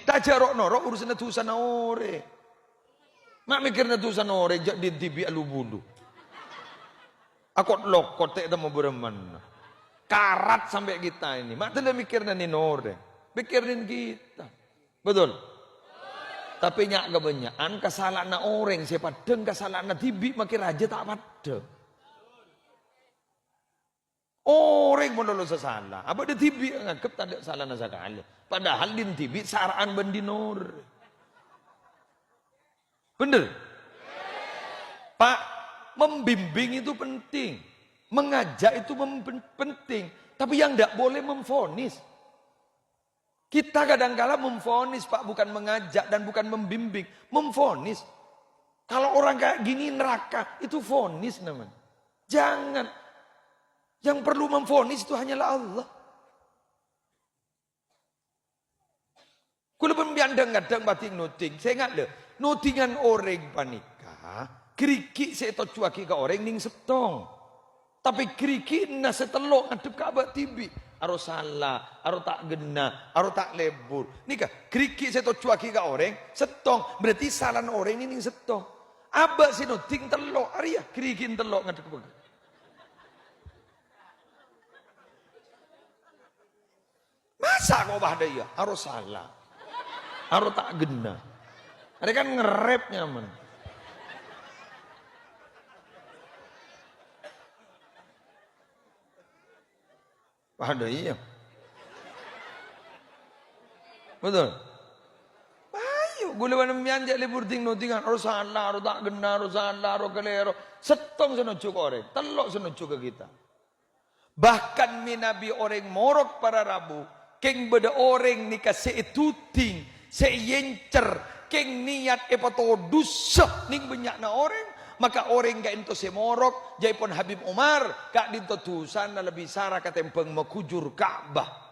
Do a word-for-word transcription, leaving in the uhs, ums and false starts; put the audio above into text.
Ta' jhâ' ro'-noro' urusanna dhusana orèng. Ma' mèkkèrana dhusana orèng, jhâ' dhin dhibi' alu-bulu. Akot-lokot ta' temmo bârâmman. Karat sampè' kita ini. Ma' tadâ' mèkkèrana nèng orèng. Mèkkèrana kita. Betul? Tapè nya' kabânnya'an kasala'anna orèng sè paddhâng kasala'anna dhibi' makkè rajâ ta' paddhâng. Orèng mon lo sasala, abâ' dâ dhibi' nganggep tadâ' salana sakalè. Padahal dhin dhibi' sara'an bân dhin orèng. Bener? Pak, membimbing itu penting. Mengajak itu mem-, penting. Tapi yang ndak boleh memvonis. Kita kadangkala memvonis, Pak, bukan mengajak dan bukan membimbing. Memvonis. Kalau orang kayak gini neraka, itu vonis namanya. Jangan. Yang perlu memvonis itu hanyalah Allah. Kaulâ bân sampèyan dhâng-kadhâng padhi nodhing. Sènga' lho, nodhingan orèng panèka ghârighi' sè ètojjhuwâghi ka orèng nèng sèttong. Tapè ghârighi'na sè tello' ngadhep ka abâ' dhibi'. Aro sala, aro ta' ghenna, aro ta' lebur. Nèka ghârighi' sè ètojjhuwâghi ka orèng sèttong. Berarti salana orèng nèng sèttong. Abâ' sè nodhing tello', arèya ghârighi'na tello' ngadhep ka abâ'. Masa' kok padâ iyâ? Aro sala. Aro ta' ghenna. Arè kan ngerep nyaman. Padâ iyâ. Betul? Ayo, kaulâ bân sampèyan jhâ' lebur dhing-nodhingan. Aro sala, aro ta' ghenna, aro sala, aro kalèro. Sèttong sè nojjhu ka orèng, tello' sè nojjhu ka kita. Bahkan mènabi orèng morok para rabu, kèng bâdâ orèng nèka sè èduding, sè èyèncèr, kèng niyat èpatodhusa nèng bânnya'na orèng, maka orèng ka'dinto sè morok, jâèpon Habib Umar, ka'dinto dhusana lebbi sara katèmbhâng maghujur Ka'bah.